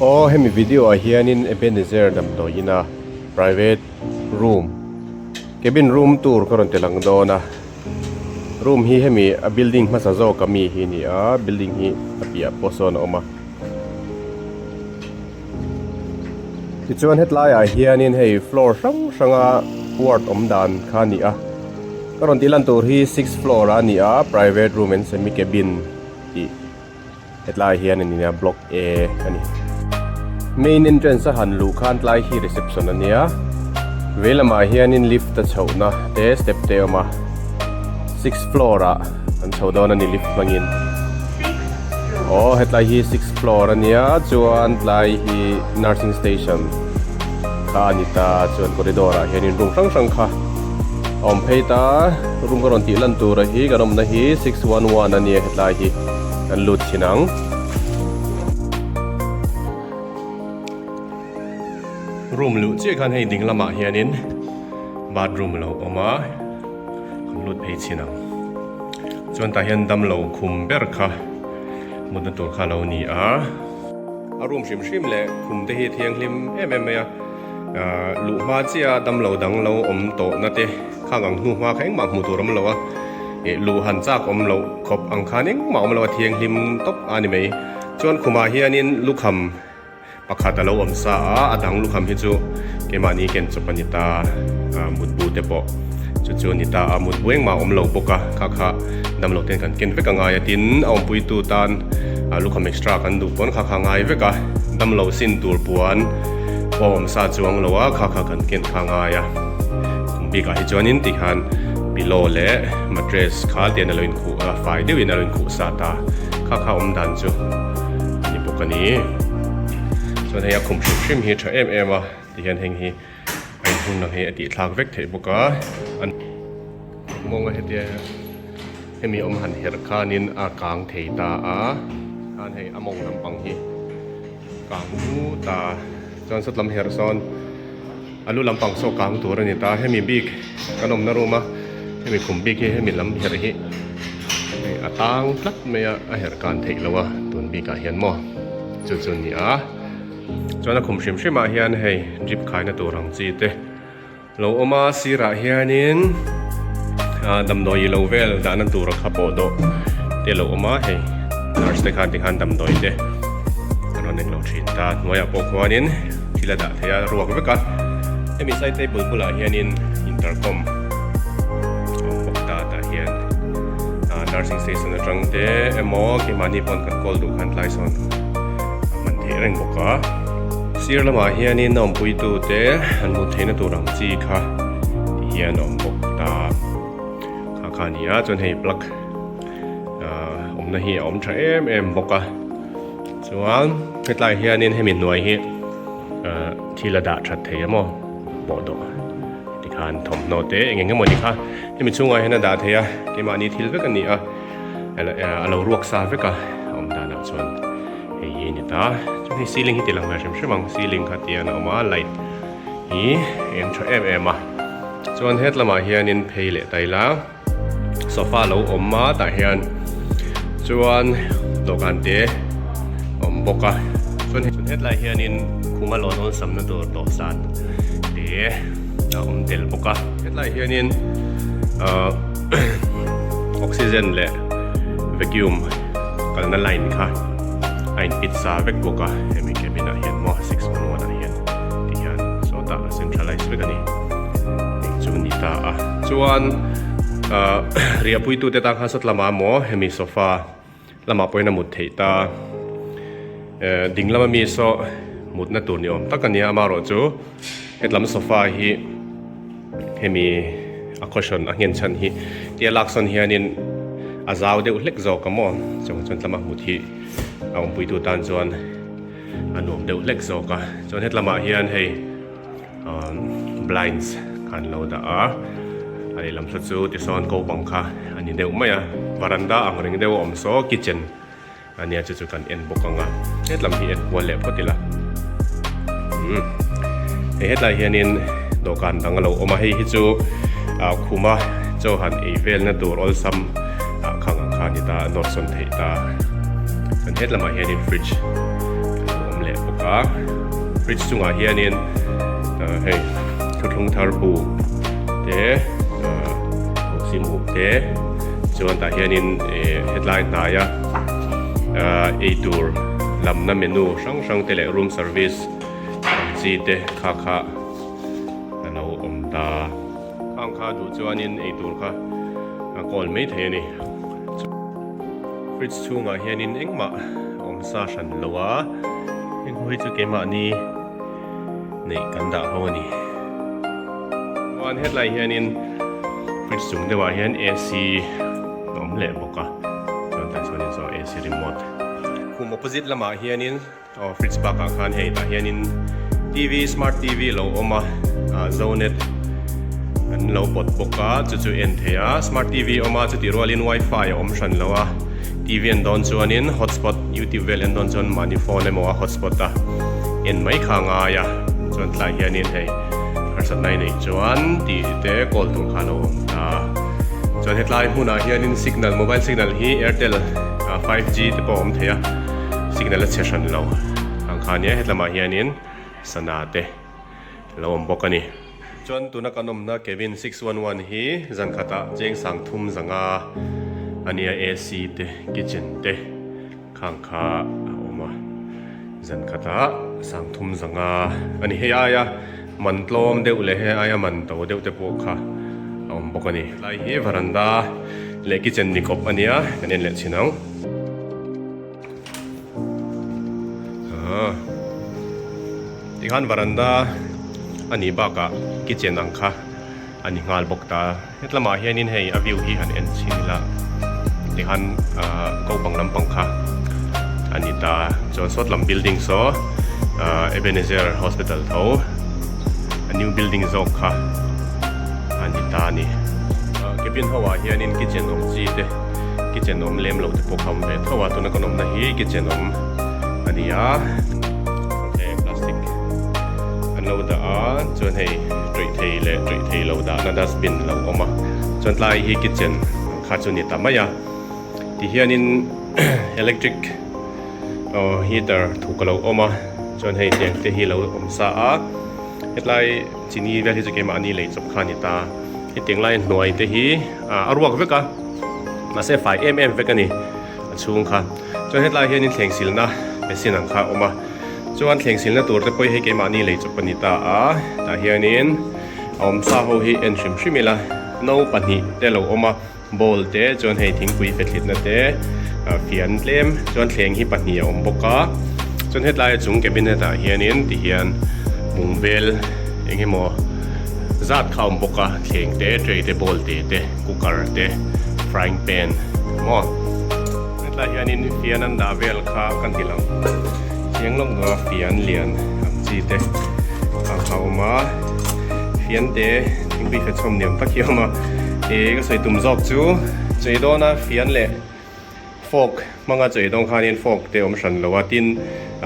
Aw hemi video ah hianin Ebenezer damdawi ina private room cabin room tur ka rawn ti lang dawn a room hi hemi a building hmasa zawk ami hi a ni a building hi a piah pawh sawn a awm a tichuan hetlai ah hianin hei floor hrang hranga ward awm dan kha a ni a ka rawn tih lan tur hi six floor ah a ni a private room and semi cabin tih. Hetlai hian a nia block A a ni. Main entrance a han luh khan tlai hi reception a nia. Vei lamah hianin lift a chhohna te step te a awm a. Sixth floor ah an chho dawn a ni lift hmangin. Aw hetlai hi sixth floor a nia chuan tlai hi nursing station kha a ni ta chuan corridor ah hianin room hrang hrang kha a awm phei ta. Room ka rawn tih lan tura hi kan awmna hi 611 a nia hetlai hi. Kan lut thin ang. Room luh chiah khan hei ding lamah hianin bathroom a lo awm a, kan lut phei chhin ang. Chuan tah hian damlo khum ber kha mutna tur kha a lo ni a. A room hrim hrim leh khum te hi a thianghlim em em mai a, ahh luh hma chiah a damlo dang lo awm tawhna te. Khang ang hnu hma kha engmah hmuh tur awm lo a, ih luh han chak awm loh khawp ang khan engmah awm lo a thianghlim tawp a ni mai. Chuan khumah hianin lukham pakhat a lo awm sa a, a dang lukham hi chu keimahni ken chawp a ni ta, mutbu te pawh chu chu a ni ta a, mutbu engmah awm lo bawk a, kha kha damlo ten kan ken vek a ngai a, tin a awmpuitu tan lukham extra kan duh pawn kha kha a ngai vek a, damlo sin tur puan pawh awm sa chuang lo a, kha kha kan ken kha a ngai a. Khum bikah hi chuanin tikhan pillow leh mattress kha tian a lo inkhuh a, fai deuhin a lo inkhuh sa ta. Kha kha awm dan chu a ni bawk a ni. Chuan hei a khum hrim hrim hi a tha em em a, tihian heng hi a inhung lang hi a tih thlak vek theih bawk a. Mawnga hetia hemi awm han herh khanin a kang thei ta a, khan hei a mawng lampang hi kang hmut a, chuan sawtlam herh sawn. A lu lampang saw kang tur a ni ta, hemi bik kan awmna room a, hemi khum bik hi hemi lam herh hi hei a tang tlat mai a, a herh kan theih loh a tun bikah hian maw chu chu a ni a, chuan a khum hrim hrim ah hian hei drip khaina tur ang chi te lo awm a, sirah hianin ah damdawi lo vel dahna tur kha pawh dawh te a lo awm a hei nurse te khan tikhan damdawi te an rawn englo thin ta hnuaiah pawh khuanin. Thil a dah thei a ruak vek a, hemi side table bulah hianin intercom a awm bawk ta tah hian ah nursing station atang te emaw keimahni pawn kan call duh khan tlai sawn a hman theih reng bawk a. Sir lamah hianin a awmpuitu te an hmuh theihna tur ang chi kha ti hian a awm bawk ta kha kha a ni a chuan hei plug ah awmna hi a awm tha em em bawk a. Chuan hetlai hianin hemi hnuai hi ahh thil a dah that thei a maw pawh dawh tikhan thawmhnaw te eng eng emaw ni kha hemi chhungah hian a dah thei a keimahni thil vek a ni a a lo ruak sa vek a a awm danah chuan hei hi a ni ta chuan hei ceiling hi ti lang ve hrim hrim ang ceiling kha tian a awm a light hi a eng tha em em a chuan het lamah hianin phei leh ta ila. Sofa lo awm a tah hian chuan dawhkan te awm bawk a chuan hetlai hianin khuma lawn awlsamna tur dawhsan te a awm tel bawk a hetlai hianin ahh oxygen leh vacuum kalna line kha a inpit sa vek bawk a hemi cabin ah hian maw 611 ah hian tihian sawtah a centralize vek a ni. Eng chu ni ta a chuan ahh riahpuitute tan khan sawt lamah maw hemi sofa lamah pawhin a mut theih ta eh ding lama mi saw mutna tur ni awm tak a nia amaherawh chu hetlam sofa hi hemi a cushion a nghen chhan hi tia lak sawn hianin a zau deuh hlek zawk a maw chuan chuan tlama mut hi a awmpuitu tan chuan a nuam deuh hlek zawk a chuan hetlamah hian hei. Blinds kha an lo dah a, a lehlam saw chu tisawn ko bang kha a ni deuh mai a, varanda ang reng deuh a awm saw kitchen a nia chu chu kan en bawk ang a, hetlam hi en kual leh phawt ila umm hei hetlai hianin dawhkan dang a lo awm a, hei hi chu ah khuma chaw han ei velna tur awlsam ah khang ang kha a ni ta a nawr sawn theih ta, chuan hetlamah hianin fridge a lo awm leh bawk a. bawk a fridge chungah hianin hei thuthlung thar bu te thosi mu te chuan tah hianin hetlai hnaia eitur lamna menu hrang hrang te leh room service ang chi te kha kha a lo awm ta. Khang kha duh chuanin eitur kha a kawl mai thei a ni. Fridge chhungah hianin engmah a awm sa hran lo a, heng ho hi chu keimahni neih kan dah ho a ni. Chuan hetlai hianin fridge chung deuhah hian AC a awm leh bawk a, chuan tah chuanin saw AC remote. Khum opposite lamah hianin Aw fridge bakah khan hei tah hianin TV smart TV lo awm a ah zonet an lo pawt bawk a chu chu en thei a smart TV awm a chutih rualin wifi a awm hran lo a TV en dawn chuanin hotspot youtube vel en dawn chuan mahni phone emaw a hotspot a en mai kha a ngai a chuan tlai hianin hei harsatna i neih chuan tih te call tur kha a lo awm ta chuan hetlai hmunah hianin signal mobile signal hi airtel 5G te pawh a awm thei a. Signal a chhe hran lo ang kha nia hetlamah hianin sana te lo awm bawk a ni. Chuan tuna kan awmna cabin 611 hi zan khatah cheng sang thum zanga a nia AC te kitchen te khang kha a awm a zan khatah sang thum zanga a ni hei aia man tlawm deuh leh hei aia man to deuh te pawh kha a awm bawk a ni. Tlai hi varanda leh kitchen ni kawp a nia kan en leh chhin ang. Tikhan varanda a nih bakah kitchen ang kha a ni nghal bawk ta. Hetlamah hianin hei a view hi han en chhin ila tikhan ahh kopang lampang kha a ni ta. Chuan sawt lam building saw ahh Ebenezer hospital tho a new building zawk kha a ni ta a ni. Cabin ho ah hianin kitchen awm chi te. Kitchen awm lem lo te pawh kha awm ve tho a tuna kan awmna hi kitchen awm a ni a he plastic an lo dah a chuan hei tawih thei leh tawih thei lo dahna dustbin lo awm a chuan tlai hi kitchen kha chu ni ta mai a tihianin electric aw heater thuk a lo awm a chuan hei tiang te hi lo awm sa a hetlai chini vel hi chu keimahni lei chawp kha a ni ta hetiang lai hnuai te hi a ruak vek a mahse fai em em vek a ni a chhung kha chuan hetlai hianin thleng silna machine ang kha a awm a chuan thleng silna tur te pawh hi hei keimahni lei chawp a ni ta a tah hianin a awm sa ho hi en hrim hrim ila no pahnih te lo awm a bowl te chuan hei thingpui fethlitna te fian tlem chuan thleng hi pahnih a awm bawk a chuan hetlai a chung cabinet ah hianin tihian bungbel eng emaw zat kha a awm bawk a thleng te tray te bowl te te cooker te frying pan maw hetlai hianin fian an dah vel kha kan ti lang chiang lawk deuh a fian lian ang chi te a awm a fian te thingpui kha chhawm niam tak hi a awm a ih ka sawi tum zawk chu chei dawna fian leh fork hmanga chei dawn khanin fork te awm hran lo a tin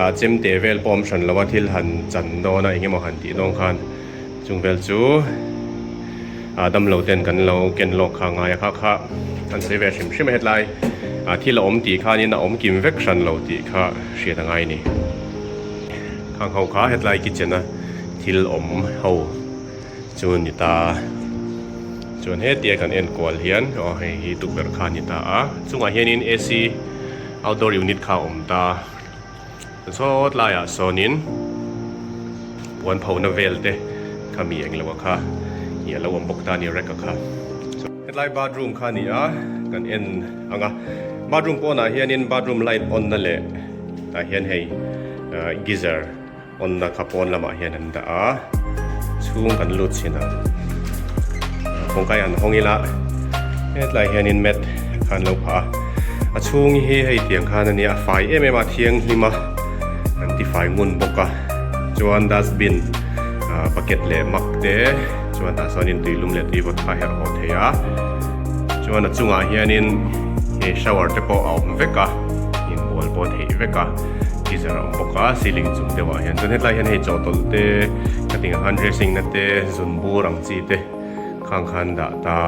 ah chemte vel pawh awm hran lo a thil han chan dawn a eng emaw han tih dawn khan chung vel chu ah damlo ten kan lo ken lawk kha ngai a kha kha an sawi ve hrim hrim a hetlai ah thil a awm tih khanin a awm kim vek hran lo tih kha hriat a ngai a ni. Khang ho kha hetlai kitchen a thil awm ho chu ni ta chuan hetia kan en kual hian aw hei hi tukverh kha a ni ta a chungah hianin AC outdoor unit kha a awm ta sawt laiah sawnin puan phona vel te kha mi englo a kha ih a lo awm bawk ta a ni rack a kha. Hetlai bathroom kha a ni a kan en ang a bathroom pawnah hianin bathroom light on na leh tah hian hei geyser on na kha pawn lamah hian an dah a chhung kan lut chhin a kawngka an hawng ila hetlai hianin mat kha an lo phah a a chhung hi hei tiang khan a nia a fai em em a thianghlim a an ti fai ngun bawk a chuan dustbin bucket leh mug te chuan tah chuanin tui lum leh tui vawt kha herh haw thei a chuan a chungah hianin he shower te pawh a awm vek a inbual pawh theih vek a geyser a awm bawk a ceiling chung deuh ah hian chuan hetlai hian hei chawhtawlh te ka tih ang khan dressing na te zun bur ang chi te khang khan dah ta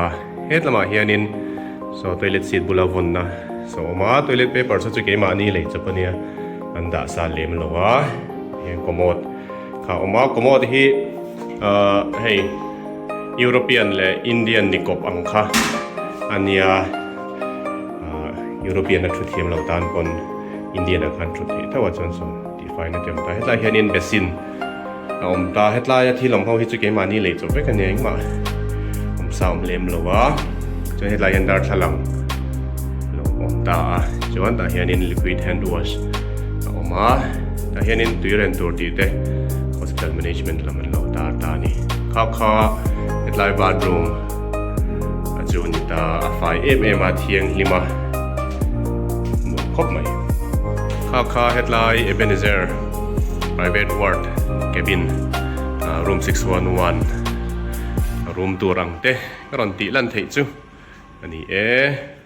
hetlamah hianin saw toilet seat bula vawnna saw a awm a toilet paper saw chu keimahni lei chawp ania an dah sa lem lo a. hian commode kha a awm a commode hi ahh hei European leh Indian ni kawp ang kha a nia ahh European a thu thiam lo tan pawn Indian ah khan thut theih tho a chuan sawn tihfai na te awm ta hetlai hianin basin a awm ta hetlai a thil awm ho hi chu keimahni lei chawp vek a nia engmah awm sa awm lem lo a chuan hetlai hian darthlalang lo awm ta a chuan tah hianin liquid hand wash a awm a tah hianin tui ren tur tih te hospital management lam an lo tar ta a ni kha kha hetlai bathroom a chu ni ta a fai em em a thianghlim a nuam khawp mai kha kha hetlai Ebenezer. Private ward cabin room 611 room tur ang te ka rawn tih lan theih chu a ni e.